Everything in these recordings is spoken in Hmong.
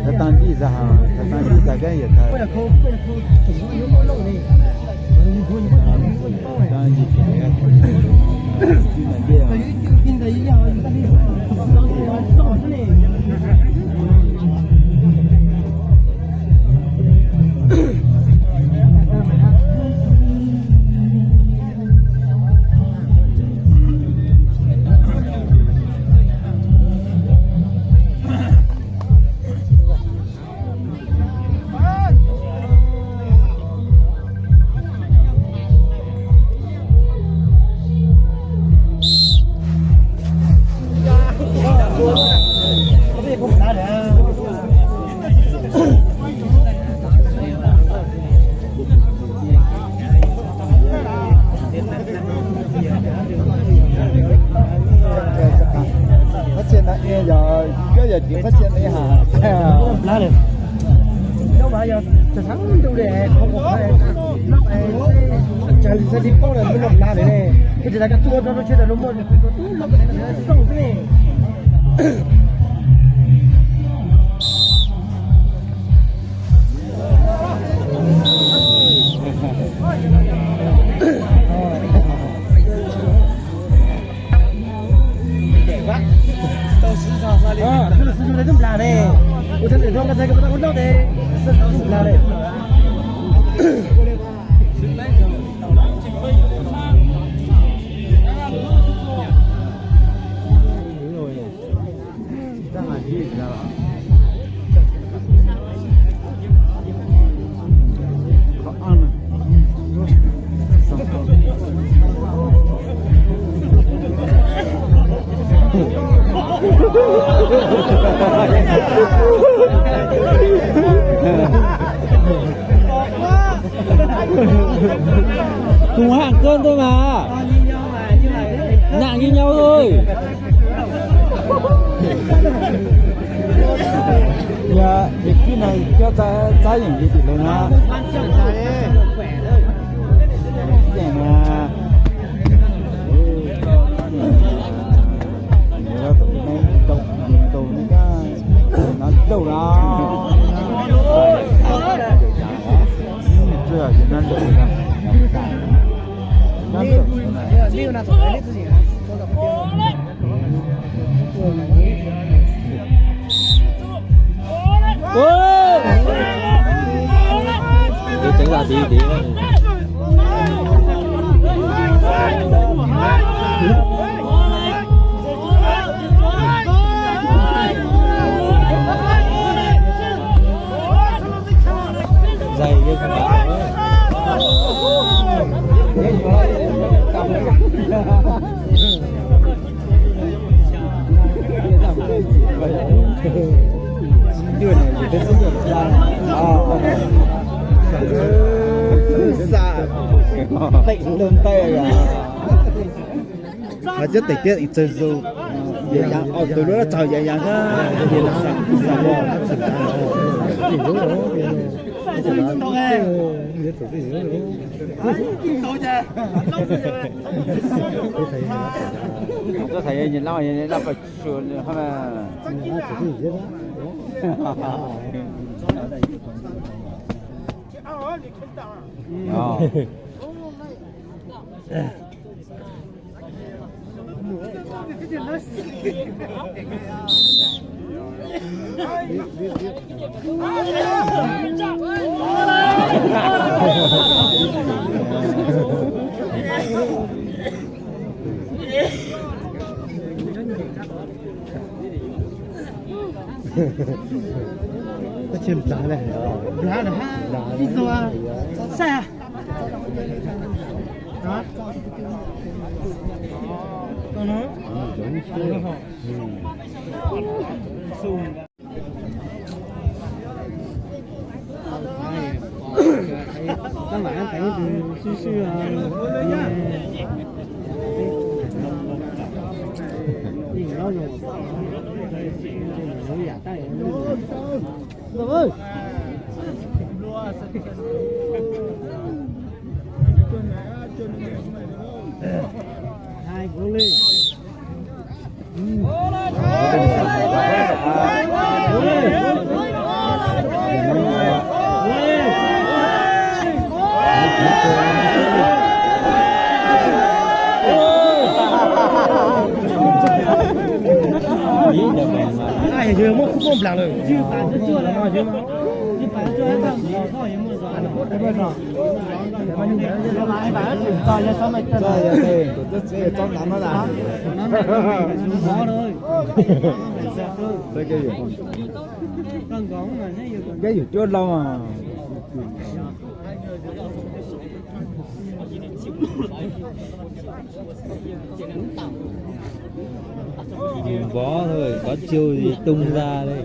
Thav tag ntsij txag, thav tag ntsij txag kab yam thav. Qhov txhia no yog, koj yog tim qhov txhia no ha. Plab lawm. Lub mas yog txog sab ntuj li, qhov uas qhov no, tsam li xav li paub lawm, lub no plab lawm ne. Koj tsis tas koj tuaj rau lub tsheb tas lub muaj tus lub xwb ne. Xwb xwb li twb nplas ne. Ua txhua ntawm no nqa txhais ko ua noj ne. Xwb xwb nplas ne. Tus haj kawg ntawd mas, nag li nyob ua. Yog yus kib no coj txab yeem li tim lawv na. Yeem na. Tus neeg tau tus neeg kab no dau na. Tus tseev los tiv tiv. Zais yeej Xa, pem lub ntej. Hos cov tes tiab txawg zus, yam yas, ob tug lub txog yam yas. Tuaj thaiv yog nyias laj, yog nyias laj pais tsuas hab na. Koj tsis nplawg li. Nplawg lawm hab, ib tug txhob txhaj. Yog muaj khub poob nplas lawm. Kab yus cuab dlau mas. Yus npov, npov tsuj tub ntag li.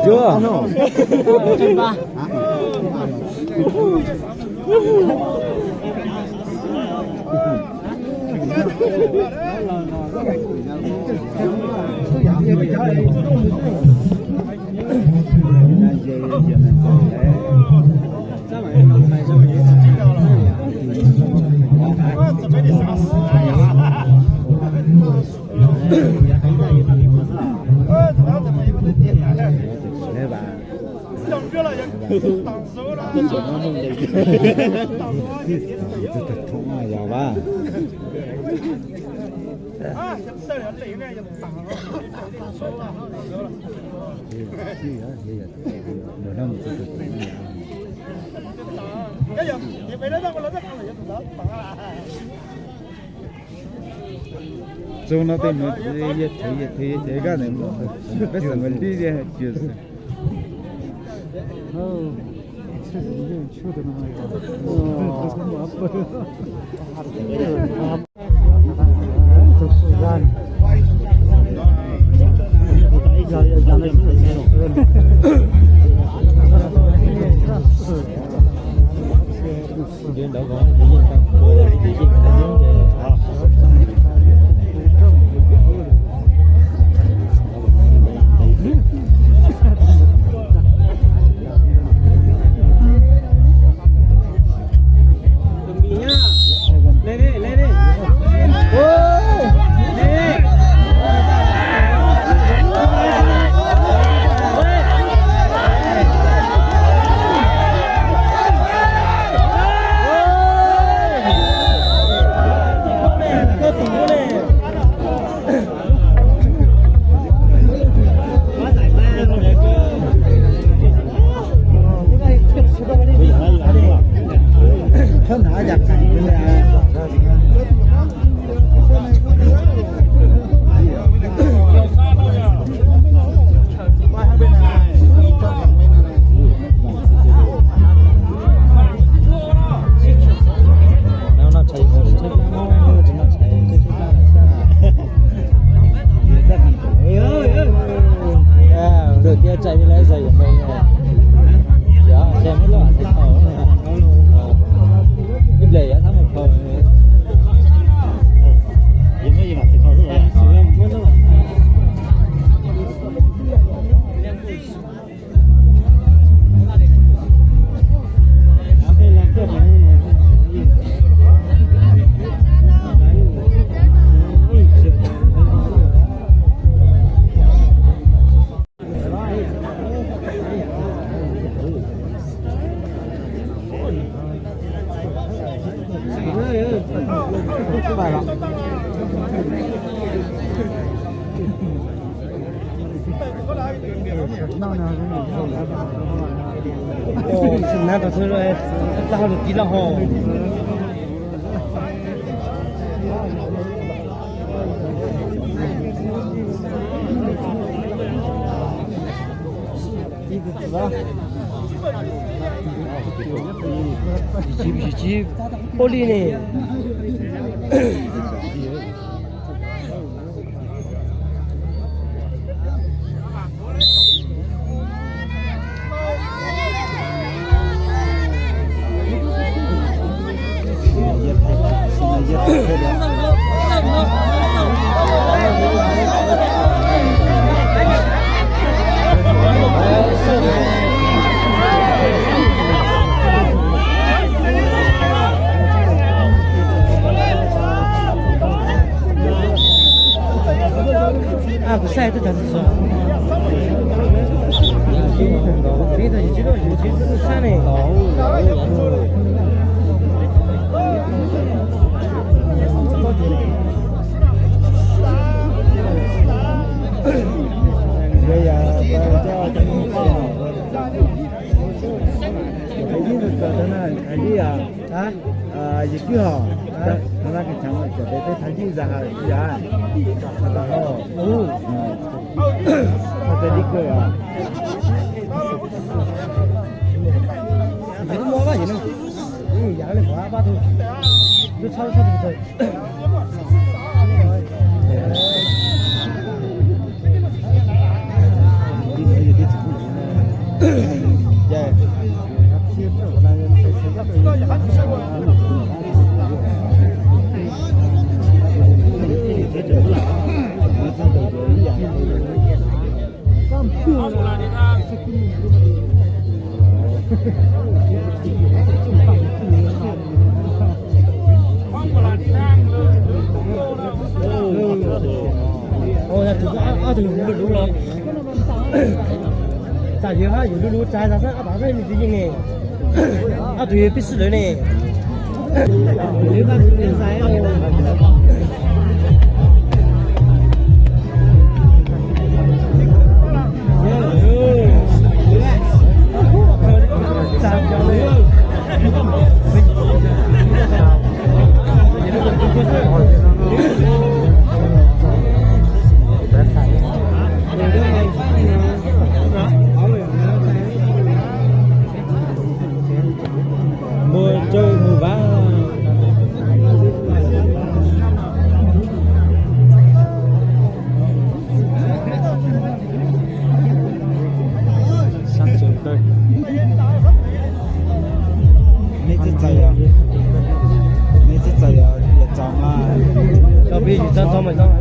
Chưa. Txug no tej mus yog thwv yog thwv yog thwv koj ntawd, peb xeem ua lij tiag tiag. Sim na tau xwb, laj hau lus tiv laj hau. Ua li ne. A, kuv saib twb tag txog. Tsis tau yus tsis loj yus tsis tau sab ne. Yog kwj hos, thov no kws tshav muaj cov peb peb thab yij zag has ib yam. Ub, tej dib kuj os. Yog lub muab pab yim no, yam li qhov pab tug, lub tshab lub tshab tug tawg. Ob tug yug lub lub los, tsam yug hab yug lub lub tsav tas xwb, ob tug xwb nws tsis yeej ne. Ob tug yug pib sib lawv ne. Muaj cawj mus vaj. Nej txawj txawj yog, nej txawj txawj yog, yog txaus mas. Tau peb yus txawj txawj mas txawj.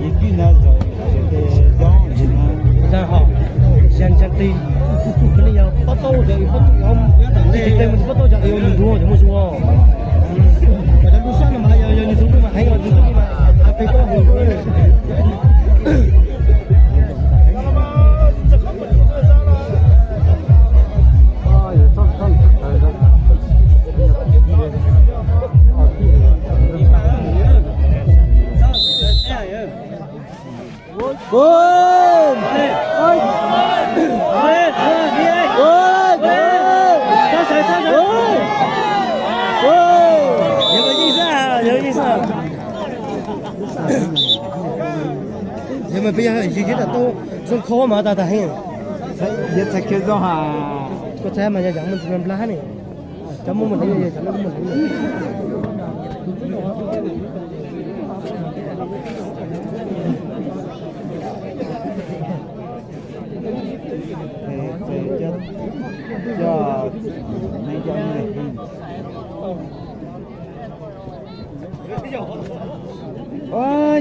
Yus kij na zaum, zaum tes zoo li na. Txawj hos, yog ntseeg qis, nej yog pob tauj cov, pob tauj cov, tes tes mus pob tauj cov, yog mus ntuag cov mus zuag. Cov lub sab no mas yog yog yus tus lub mas heev, yog yus tus lub mas peb tauj heev. Yog mas peb yog yus yus tas tau zoo kho mas tas tas heev. Yog txhais kiag zoo ha. Koj txhais mas yog yam mus ntsis nplaj hab ne. Cov muaj muaj heev, cov muaj muaj heev.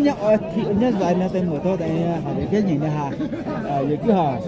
Nyob, nyob zais no tes muam tau tes hais tias keb nyeem no ha, yus twb hos.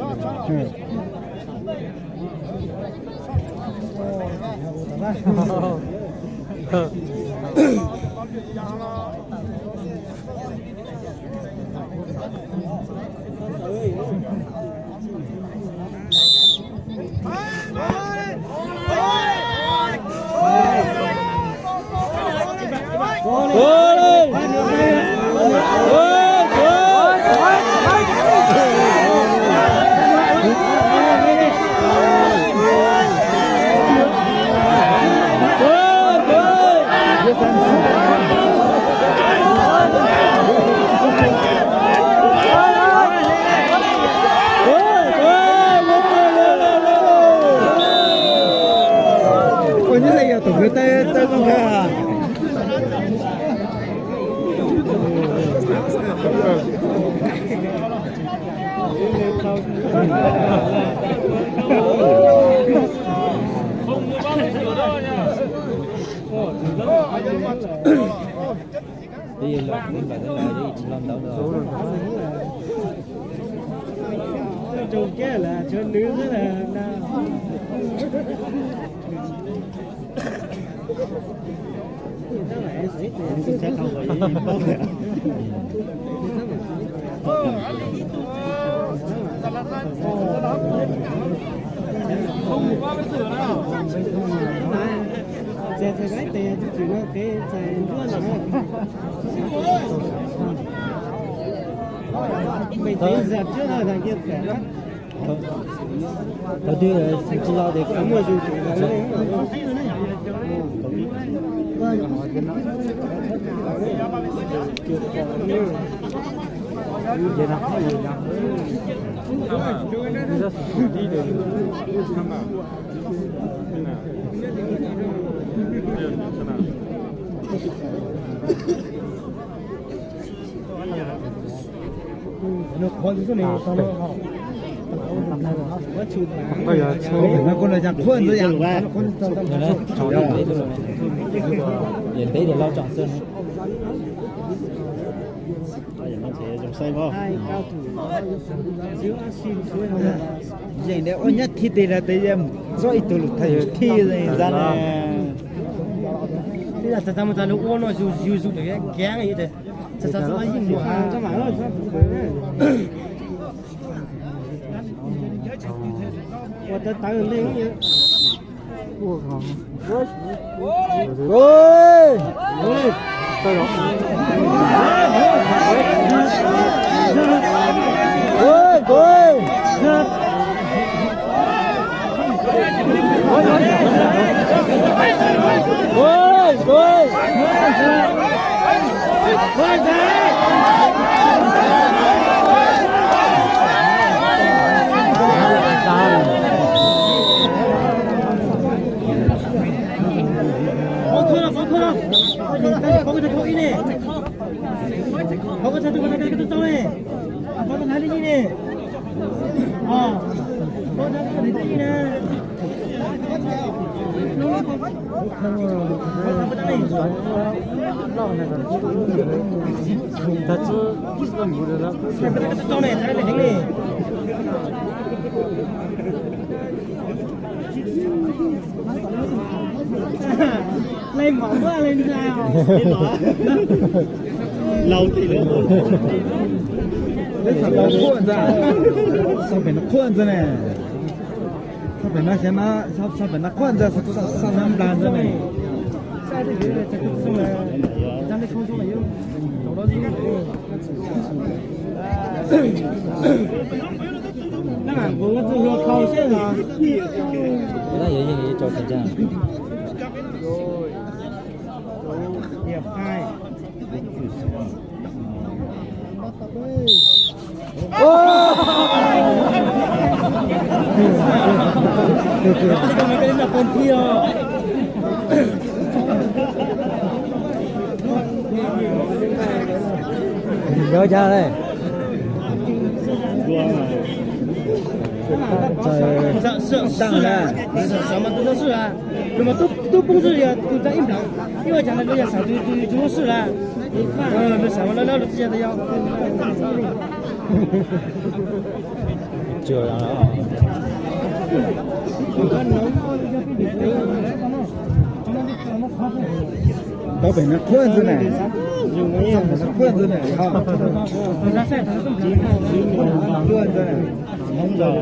Thaum twg tsis los tias Yeej ua nyab thib teg la tes yog txob ib tug lus thaj yus thib zab na. Txav mus txav lug ua no yus yus yus kev txav txav yeej mus txav mam ua tawv tawv ntej. Leej mom muab leej ntag. Laus tim lawv. Peb txhom tau khuaj ntxawg, txog pem no khuaj ntxawg ne. Txog pem no xyov no, txog pem no khuaj ntxawg, txog no nplag ntxawg ne. Xav mas tus no xwb a, nws mas tub poob xwb yog tus tau ib nplam, ib ua cas nws yog xav tus tus no xwb a. Nws xav mas no no lus txiv yog tas yog. Tau pem no khuaj ntxwg na, tau pem no khuaj ntxwg na, khuaj ntxwg na, hmoob ntxawg.